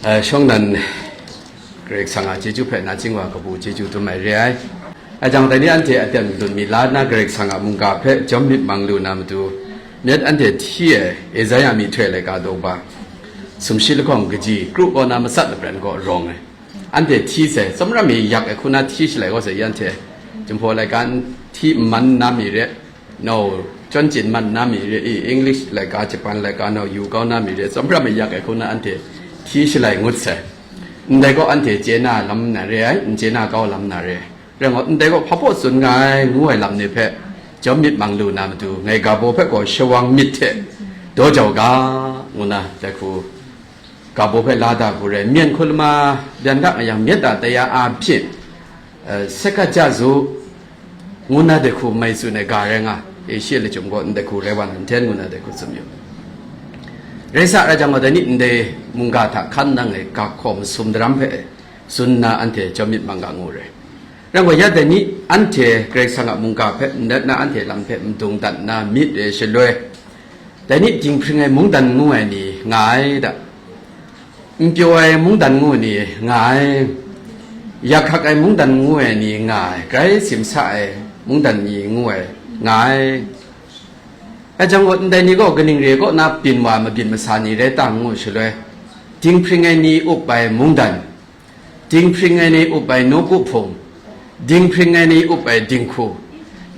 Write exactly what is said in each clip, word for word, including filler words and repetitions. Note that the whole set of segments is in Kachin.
Shawng nan Karai Kasang a chyeju hpe nachying wa kabu chyeju dum ai re ai. Ajang dai ni anhte aten madun mi la nna Karai Kasang a mungga hpe jawm myit mang lu na matu, myit anhte hti ai Esaia myihtoi laika daw ba sumshi lahkawng kaji kru kaw na matsat lapran kaw rawng ai. Anhte hti sai, tsawmram mi yak ai hku na hti shalai kaw sai, anhte Jinghpaw laika n hti n man na mi re, no, chyawn chyin man na mi re, i, English laika, Japan laika, no, yu kau na mi re, tsawmram mi yak ai hku na anhte hti shalai ngut sai. Ndai gaw anhte chye na lam na re ai, n chye na kau lam na re ai. Rai ngut, ndai gaw hpa baw tsun nga ai, ngu ai lam ni hpe jawm myit mang lu na matu, ngai ga baw hpe gaw shawang myit hte daw jau ga, ngu na dai hku ga baw hpe la da hku rai, myen hku lama byan ga nga yang, myit a taya a hpyi, eh, sakat ja zu, ngu na dai hku mai tsun ai ga rai nga, Asia lachyum gaw ndai hku rai wa na nten ngu na dai hku tsun yu. Rai sa, rai jang gaw, dai ni ndai mungga hta hkan nang ai ga hkaw masum daram hpe tsun nna anhte jawm myit mang ga ngu rai. Rai gaw, ya dai ni anhte Karai Kasang a mungga hpe ndat na anhte lam hpe madung dat nna myit re shaloi, dai ni dinghpring ai mungdan ngu ai ni nga ai da, n pyaw ai mungdan ngu ni nga ai, yak hkak ai mungdan ngu ai ni nga ai, grai simsa ai mungdan ni ngu ai nga ai. Ajang gaw, ndai ni gaw kaning re kaw na byin wa mabyin masa ni rai ta ngu shaloi, dinghpring ai ni up ai mungdan, dinghpring ai ni up ai nawku hpung, dinghpring ai ni up ai dinghku,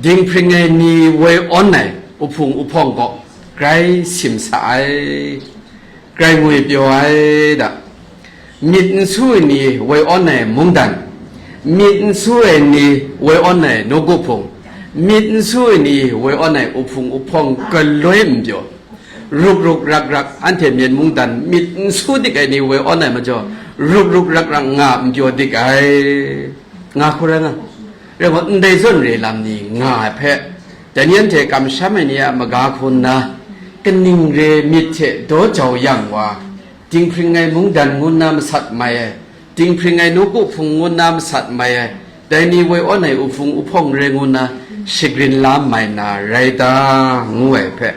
dinghpring ai ni woi awn ai uhpung uhpawng gaw grai simsa ai, grai ngwi pyaw ai da. Myit n su ai ni woi awn ai mungdan, myit n su ai ni woi awn ai nawku hpung, myit n su ai ni woi awn ai uhpung uhpawng galoi n pyaw, rup rup rak rak, anhte myen mungdan myit n su dik ai ni woi awn ai majaw, rup rup rak rak nga n pyaw dik ai, nga hku rai nga. Rai gaw, ndai zawn re lam ni nga ai hpe, dai ni anhte kamsham ai ni a maga hku nna, kaning re myit hte daw jau yang wa, dinghpring ai mungdan ngu nna masat mai ai, dinghpring ai nawku hpung ngu nna masat mai ai, dai ni woi awn ai uhpung uhpawng re ngu nna shagrin la mai na rai ta, ngu ai hpe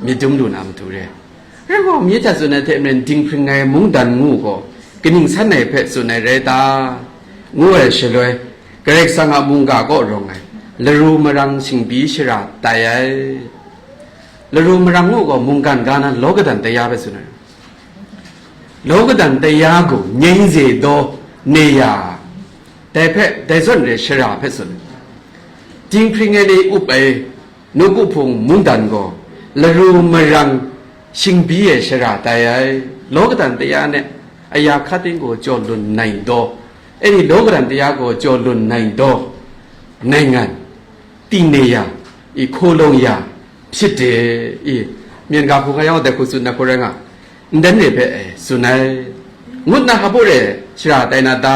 myit dum lu na matu re. Rai gaw, myit hta tsun ai hte maren dinghpring ai mungdan ngu gaw kaning san ai hpe tsun ai rai ta, ngu ai shaloi, Karai Kasang a mungga kaw rawng ai laru marang shingbyi shara tai ai. Laru marang ngu gaw mungkan ga na law kadan taya hpe tsun ai. Law kadan taya gaw nyeng ze daw ne ya, dai hpe dai zawn re shara hpe tsun ai. Dinghpring ai ni up ai nawku hpung mungdan gaw laru marang shingbyi ai shara tai ai. Law kadan taya ne aya hka ting gaw jaw lun nai daw, e ni law kadan taya gaw jaw lun nai daw, naingan, တည်နေရာ, i hkaw long ya, ဖြစ်တယ်, i, myen ga hku nga yang dai hku tsun na hku rai nga, ndai re hpe, eh, tsun ai, ngut na hpa baw re shara tai na ta?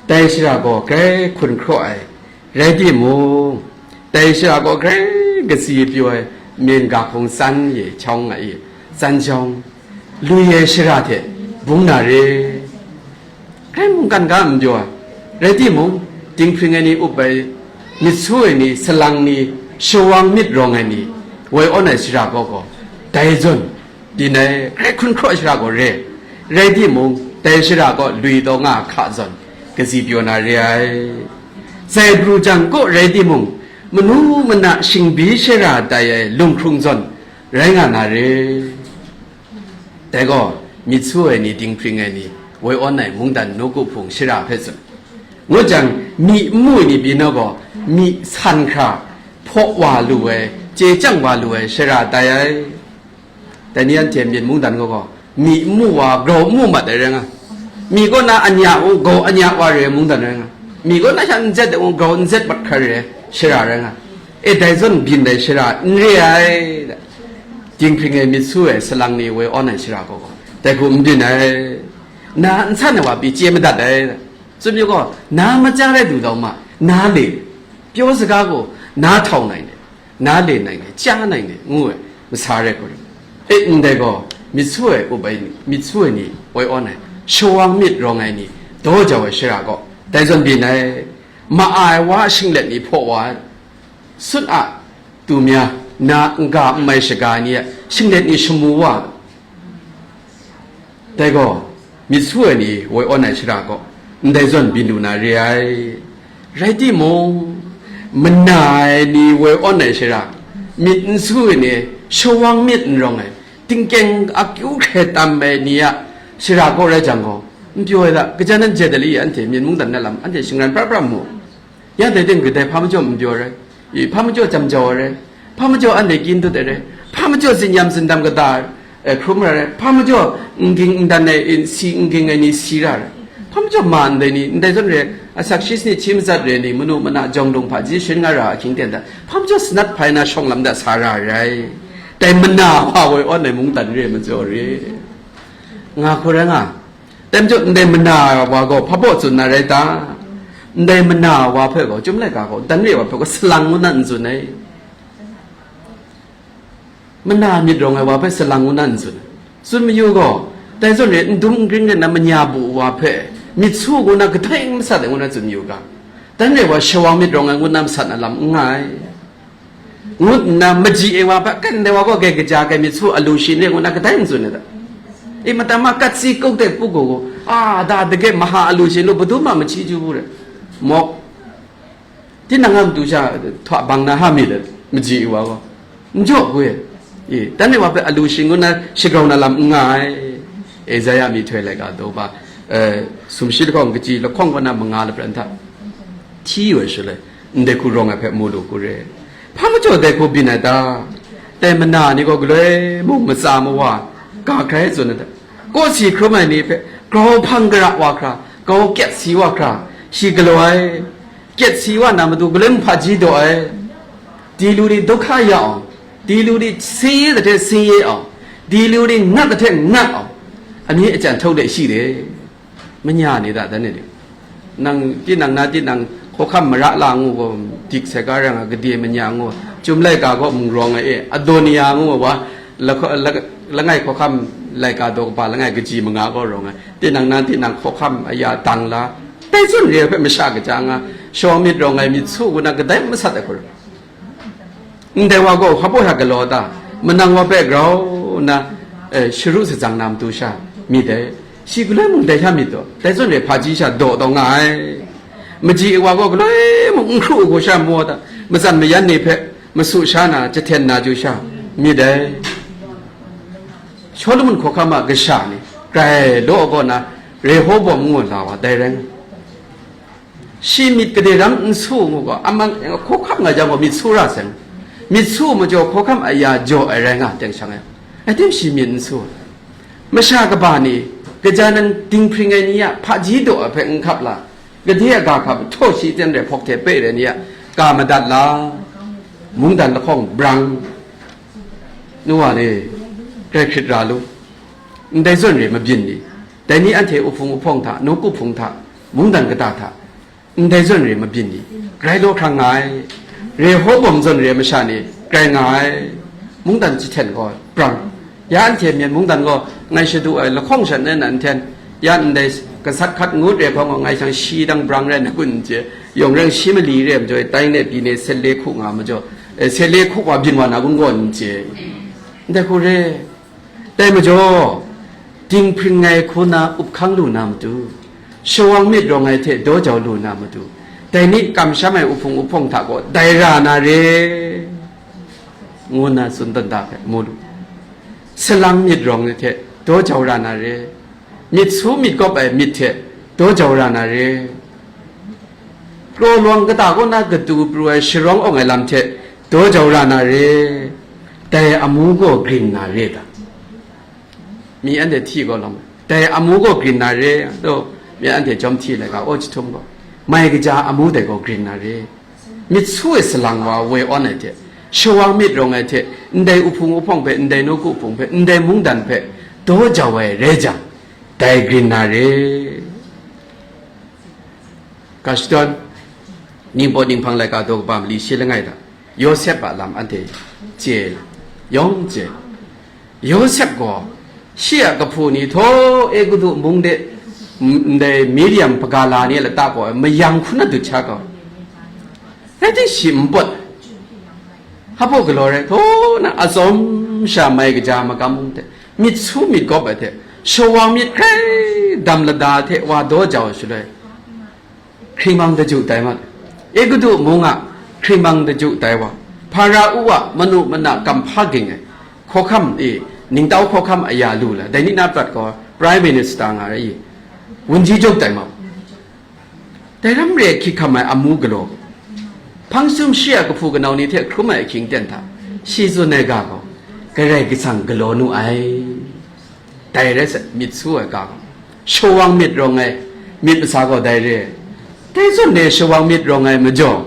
Dai shara gaw grai hkun hkraw ai rai timung, dai shara gaw grai katsi pyaw ai myen ga hkung tsan ye chyawng nga i, tsan chyawng, lui ai shara hte bung na re. Grai mungkan ga n pyaw ai, rai timung, dinghpring ai ni up ai, myit su ai ni, salang ni, shawang myit rawng ai ni, woi awn ai shara gaw gaw, dai zawn, byin ai, grai hkun hkraw ai shara gaw re. Rai timung, dai shara gaw lui taw nga hka zawn, katsi pyaw na re ai. Sai pru jang kaw rai timung, manu mana shingbyi shara tai ai lunghkrung zawn rai nga na re. Dai gaw, myit su ai ni, dinghpring ai ni, woi awn ai mungdan nawku hpung shara hpe tsun. Ngut jang, myi n mu ai ni pyi naw gaw, myi san hkra, hpaw wa lu ai, chye chyang wa lu ai shara tai ai. Dai ni anhte myit mungdan gaw gaw, myi n mu wa, grau n mu mat ai rai nga. Myi kaw na anya u, grau anya wa re ai mungdan rai nga. Myi kaw na sha n zet ai u, grau n zet mat hkra re ai shara rai nga. E, dai zawn byin ai shara n re ai. Dinghpring e myit su ai salang ni woi awn ai shara gaw gaw, dai hku n byin ai. Na n san ai wa pyi chye madat ai. Tsun yu gaw, na maja rai du dau ma, na le, pyaw saga gaw, na htau nai ne, na le nai ne, chya nai ne, ngu ai masa rai hku rai. E, ndai gaw, myit su ai up ai ni, myit su ai ni woi awn ai, shawang myit rawng ai ni, daw jau ai shara gaw, dai zawn byin ai. Ma ai wa a shinglet ni hpaw wa ai, sun a tu mya, na n-ga n mai shaga ai ni a shinglet ni shamu wa ai. Dai gaw, Myit su ai ni woi awn ai shara gaw, ndai zawn byin lu na re ai. Rai timung, mana ai ni woi awn ai shara, myit n su ai ni, shawang myit n rawng ai, tingkyeng akyu hkrai tam ai ni a shara kaw rai jang gaw, n pyaw ai hta, kaja nan jai dali anhte myen mungdan na lam anhte shingran pra pra mu. Ya dai ting kadai hpa majaw n pyaw ai rai, i, hpa majaw jam jau ai rai, hpa majaw anhte kyin dut ai rai, hpa majaw zinyam zindam kata ai, eh, hkrum ai rai, hpa majaw n ging n dan ai, in, si n ging ai ni si ra ai rai, hpa majaw ma ndai ni, ndai zawn re, asak shi sanit shi matsat re ni, manu mana jawng dung hpaji shin nga ra ahkying ten hta, hpa majaw sanat hpai na shawng lam da sa ra ai rai. Dai mana wa woi awn ai mungdan re majaw re. Nga hku rai nga. Dai majaw, ndai mana wa gaw hpa baw tsun na rai ta? Ndai mana wa hpe gaw, Chyum laika gaw, dan re wa hpe gaw, salang ngu na n tsun ai. Mana myit rawng ai wa hpe salang ngu na n tsun ai. Tsun mayu gaw, dai zawn re, n dum n gring rai na manya bu wa hpe, myit su ngu na kadai n masat ai ngu na tsun mayu ga, dan re wa shawang myit rawng ai ngu na masat na lam n nga ai. Ngut nna maji ai wa hpe, kan dai wa gaw gai kaja gai myit su alu shin re ngu na kadai n tsun ai ta? E, matam ma kat si kuk de pu gu gu, a, da dage maha alu shin lu, padum ma machyi ju bu re. Mawk, tinang a matu sha hta bang na ha mi let, maji ai wa gaw, n jaw gu e. E, dan ai wa hpe alu shin ngu na shagrau na lam n nga ai. Esaia myihtoi laika daw ba, eh, sumshi lahkawng kaji lahkawng kaw na manga lapran hta hti yu ai shaloi, ndai hku rawng ai hpe mu lu hku re. Hpa majaw dai hku byin ai ta? Dai mana ni gaw galoi mung matsa mawa ga hkrai tsun ai ta? Kawsi hkrum ai ni hpe grau hpang gara wa hkra, grau kyat si wa hkra, shi galaw ai, kyat si wa na matu galoi mung hpaji daw ai, di lu ni dawhka ya awng, di lu ni singye da hte singye awng, di lu ni ngat da hte ngat awng, amying ajan htau de shi de. Manya ni ta, dan ni, nang tinang na tinang hkawhkam mara la ngu gaw, dik sai ga rai nga, gade manya ngu, Chyum laika gaw mung rawng ai e, Adonia ngu wa, la-, la-, langai hkawhkam laika daw kaba langai kaji manga gaw rawng ai, tinang na tinang hkawhkam aya dang la, dai zawn re ai hpe masha kaja nga, shawng myit rawng ai myit su ngu na kadai masat ai hku rai. Ndai wa gaw hpa baw hta galaw ta? Manang wa hpe grau nna, eh, sharu shatsang na matu sha myit dai. Shi galoi mung dai sha myit taw, dai zawn re hpaji sha daw taw nga ai. Maji ai wa gaw galoi mung n hkru ai hku sha maw ta? Matsan mayan ni hpe masu sha na, jahten na ju sha myit dai. Shawlumon hkawhkam a kasha ni, grai law kaw na, Rehoboam ngu la wa dai rai nga. Shi myit gade ram n su ngu gaw, amang hkawhkam nga jang gaw myit su ra sai. Myit su majaw hkawhkam aya jaw ai rai nga teng shang ai. Ating shi myit n su. Masha kaba ni, gaja nan dinghpring ai ni a hpaji daw ai hpe n hkap la, gade a ga hkap htaw shi ten rai hpawk hte pe rai ni a ga madat la, mungdan lahkawng brang, nu wa ni, grai hkrit ra lu, ndai zawn re mabyin ni, dai ni anhte uhpung uhpawng hta, nawku hpung hta, mungdan kata hta, ndai zawn re mabyin ni, grai law hkrang nga ai. Rehoboam zawn re masha ni, grai nga ai. Mungdan jahten gaw brang. Ya anhte myen mungdan gaw ngai shadu ai lahkawng shat nna nhten, ya ndai gasat hkat ngut re hkawng gaw ngai shang shi dang brang rai na kun n chye, yawng reng shi mali re ai majaw, tai ne pyi ne set le hku nga majaw, eh, set le hku wa byin wa na kun gaw n chye. Ndai hku re. Dai majaw, dinghpring ai hku na up hkang lu na matu, shawang myit rawng ai hte daw jau lu na matu, dai ni kamsham ai uhpung uhpawng hta gaw dai ra na re, ngu nna tsun dan da hpe mu lu. Salang myit rawng ai hte daw jau ra na re, myit su myit gawp ai myit hte daw jau ra na re. Kraw lawang kata kaw na katu pru ai sharawng awng ai lam hte daw jau ra na re, dai amu gaw grin na re ta? Mi anhte hti gaw lawm, dai amu gaw grin na re, taw, mi anhte jawm hti laika aw jahtum gaw, mai kaja amu dai gaw grin na re. Myit su ai salang wa woi awn ai hte, shawang myit rawng ai hte, ndai uhpung uhpawng hpe, ndai nawku hpung hpe, ndai mungdan hpe daw jau ai rai jang, dai grin na re. Ga shadawn, ningbaw ninghpang laika daw kaba mali shi langai hta, Yawsep a lam anhte chye, yawng chye. Yawsep gaw shi a kahpu ni htaw Egutu mung de, m-, ndai Miriam hpaga la ni a lata gaw mayang hkun na dut sha gaw, rai ting shi n pawt. Hpa galaw rai, htaw na atsawm sha mai kaja magam mung hte, myit su myit gawp ai hte, Shawang myit hkrai dam lada hte wa daw jau shaloi, hkringmang daju tai mat. Egutu mung a hkringmang daju tai wa, Hpara u a manu mana kamhpa ging ai hkawhkam e, ningtau hkawhkam aya lu la, dai ni na prat gaw Prime Minister nga ai, wunji juk tai ma. Dai ram re ai hkying hkam ai amu galaw, hpang sum shi a kahpu kanau ni hte hkrum ai ahkying ten hta, shi tsun ai ga gaw, Karai Kasang galaw nu ai. Dai rai sai, myit su ai ga gaw, shawang myit rawng ai myit masa gaw dai re ai. Dai zawn e shawang myit rawng ai majaw,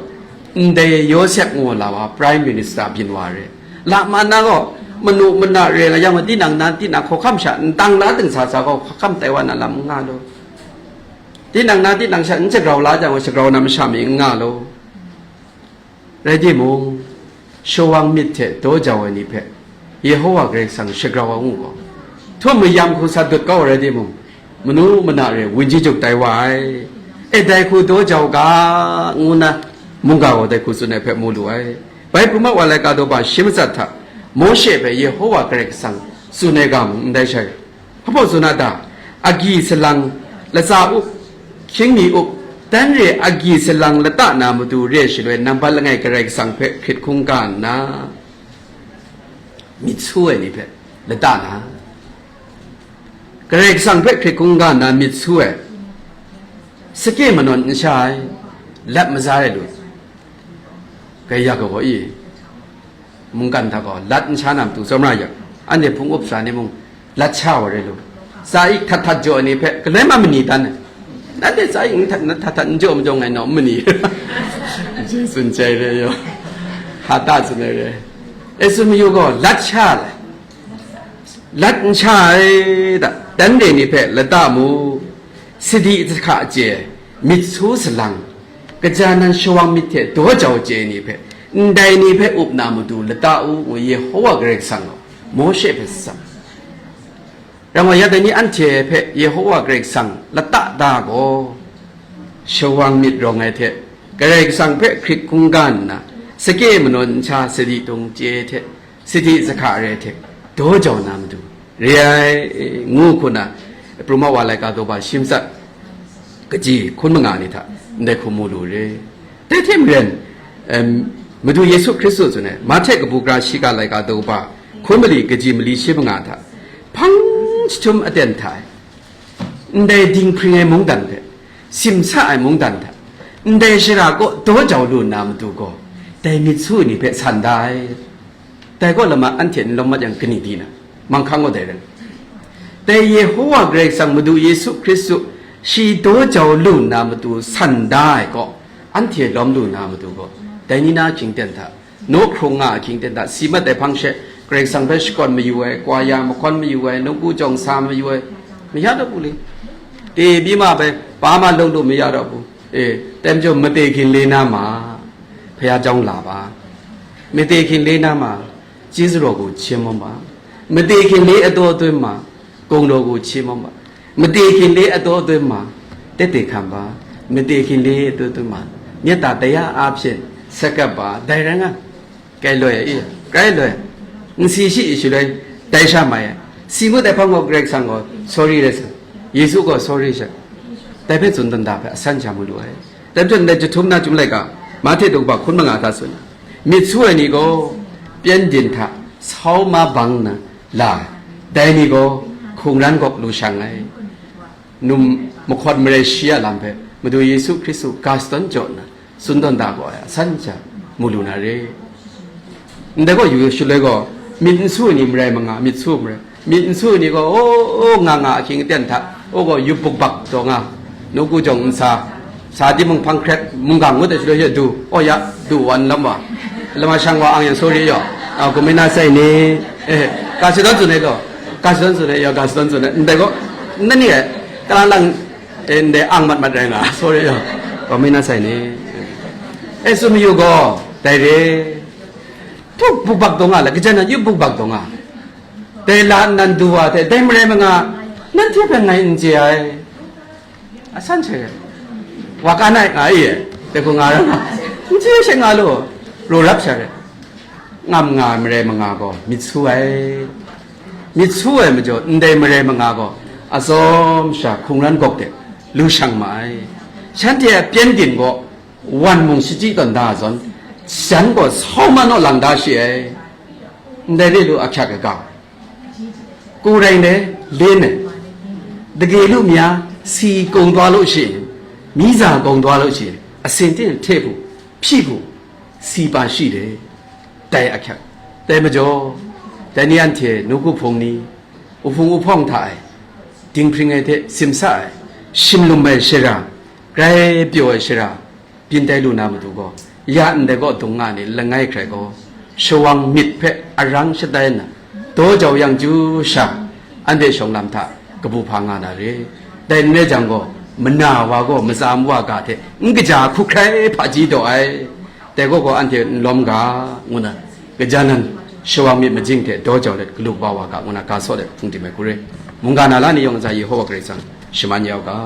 ndai Yawsep ngu la wa Prime Minister byin wa re. Lama na gaw, manu mana re nga yang, tinang na tinang hkawhkam sha n tang la dingsa sa gaw, hkawhkam tai wa na lam n nga law. Tinang na tinang sha n shagrau la jang, shagrau na masha mi n nga law. Rai timung, shawang myit hte daw jau ai ni hpe Yehowa Karai Kasang shagrau ai ngu gaw, htum mayam hku sa dut kau ai rai timung, manu mana re wunji juk tai wa ai. E, dai hku daw jau ga, ngu na mungga gaw dai hku tsun ai hpe mu lu ai. Bai pru ma wa laika daw ba shi matsat hta, Mawshe hpe Yehowa Karai Kasang tsun ai ga mung ndai shai. Hpa tsun a ta? Agyi salang, latsa up, hkying mi up, dan re agyi salang lata na matu re shaloi, nambat langai Karai Kasang hpe hkrit hkungga nna, myit su ai ni hpe lata na, Karai Kasang hpe hkrit hkungga nna myit su ai, sake manawn n sha ai, lat maza ai lu, kaya kaw i, mungkan hta gaw lat n sha na matu tsawmra yang, anhte hpung up sha ni mung lat sha wa rai lu. Tsa ik htat htat jaw ai ni hpe galoi ma mani dan ai. Nanhte tsa ik n htat, htat htat n jaw majaw ngai nawm mani. Jesu n chye re yaw. Hta ta tsun ai re. E tsun mayu gaw lat sha ai. Lat n sha ai da, dan re ni hpe lata mu, sadi jahka chye, myit su salang, kaja nan shawang myit hte daw jau chye ni hpe, ndai ni hpe up na matu lata u, ngu Yehowa Karai Kasang gaw Mawshe hpe tsun. Rai wa, ya dai ni anhte hpe Yehowa Karai Kasang lata da gaw, shawang myit rawng ai hte, Karai Kasang hpe hkrit hkungga nna, sake manawn n sha sadi tung chye hte, sadi jahka re hte daw jau na matu re ai, ngu hku na, pru ma wa laika daw ba shi matsat kaji hkun manga ni hta ndai hku mu lu re. Dai hte maren, em, Madu Yesu Hkristu tsun ai, Mahte kabu gara shiga laika daw ba hkun mali kaji mali shi manga hta, hpang jahtum aten hta e, ndai dinghpring ai mungdan hte, simsa ai mungdan hta, ndai shara kaw daw jau lu nna matu gaw, dai myit su ai ni hpe san da ai. Dai kaw lama anhte n lawm mat yang, kani di na, manghkang gaw dai rai. Dai Yehowa Karai Kasang Madu Yesu Hkristu shi daw jau lu nna matu san da ai kaw, anhte lawm lu na matu gaw, dai ni na hkying ten hta, naw hkrung nga ahkying ten hta, si mat ai hpang she, Karai Kasang hpe shakawn mayu ai, kwa ya mahkawn mayu ai, nawku jawng sa mayu ai, maya daw bu le. Te byi ma bai, pa ma lawng lu maya daw bu. E, tem jaw mate hkin le na ma, Hpaya jawng la ba. Mate hkin le na ma, chyeju raw ku hcye mawm ba. Mate hkin le ataw atun ma, gawng raw ku hcye mawm ba. Mate hkin le ataw atun ma, tete hkam ba. Mate hkin le ataw atun ma, မေတ္တာတရားအားဖြင့် ဆက်ကပ်ပါ. Dai rai nga. Kai loi ai, i, kai loi ai. Nsi shi i shaloi, dai sha mai ai. Si ngut ai hpang gaw Karai Kasang gaw sorry rai sa. Yesu gaw sorry sha. Dai hpe tsun dan da hpe asan sha mu lu ai. Dai hpyen dai jahtum na chyum laika, Mahte daw ba hkun manga hta tsun ai. Myit su ai ni gaw, pyengdin hta sau ma bang nna la ai. Dai ni gaw, hkung ran gawk lu shang ai. Num mahkawn marai shi a lam hpe Madu Yesu Hkristu ga shadawn jaw nna, tsun tawn da gaw ai, asan sha mu lu na re. Ndai gaw yu shaloi gaw, myit n su ai ni marai manga, myit su marai, myit n su ai ni gaw, o, o, nga nga ahkying aten hta, o gaw yup bukbak taw nga, nawku jawng n sa, sa timung hpang hkret, munggang ngut ai shaloi she du, o ya, du wan lam wa, lama shang wa ang yang sorry yaw, a, kumina sai ni, eh, ga shadawn tsun ai gaw, ga shadawn tsun ai yaw, ga shadawn tsun ai, ndai gaw, nani ai, kalang lang, eh, ndai ang mat mat rai nga, sorry yaw, kumina sai ni, eh, tsun mayu gaw, dai re, htuk bukbak taw nga, la, kajan na yup bukbak taw nga, dai la nnan du wa hte, dai marai manga, nanhte hpe ngai n chye ai. Asan hte wa ka nai nga e, dai hku nga ra nga. N chye she nga lu, rawrap sha re. Ngam nga ai marai manga gaw myit su ai. Myit su ai majaw, ndai marai manga gaw atsawm sha hkungran gawk de lu shang ma ai. Shanhte a pyengdin gaw wan mung shachyi tawn da ai zawn, shan gaw sau ma naw lang da shi ai. Ndai re lu ahkyak ai ga, ku rai ndai, len ai, dage lu mya si kung dwa lu shi, mi za kung dwa lu shi, asin ting hte hpu, hpyi hpu, si pa shi de, dai ahkyak, dai majaw, dai ni anhte nawku hpung ni, uhpung uhpawng hta e, dinghpring ai hte simsa ai, shimlum ai shara, grai pyaw ai shara, byin tai lu na matu gaw, ya ndai kaw dung nga ni langai hkrai gaw, shawang myit hpe arang shatai nna, daw jau yang chyu sha, anhte shawng lam hta kabu hpa nga na re. Dai n rai jang gaw, mana wa gaw matsa mawa ga hte n kaja hkuk hkrai hpaji daw ai. Dai gaw gaw anhte n lawm ga, ngu na, gaja nan shawang myit majing hte daw jau let galu kaba wa ga, ngu na ga saw let hpung tim ai hku re. Mungga na la ni yawng ntsa Yehowa Karai Kasang shaman yau ga.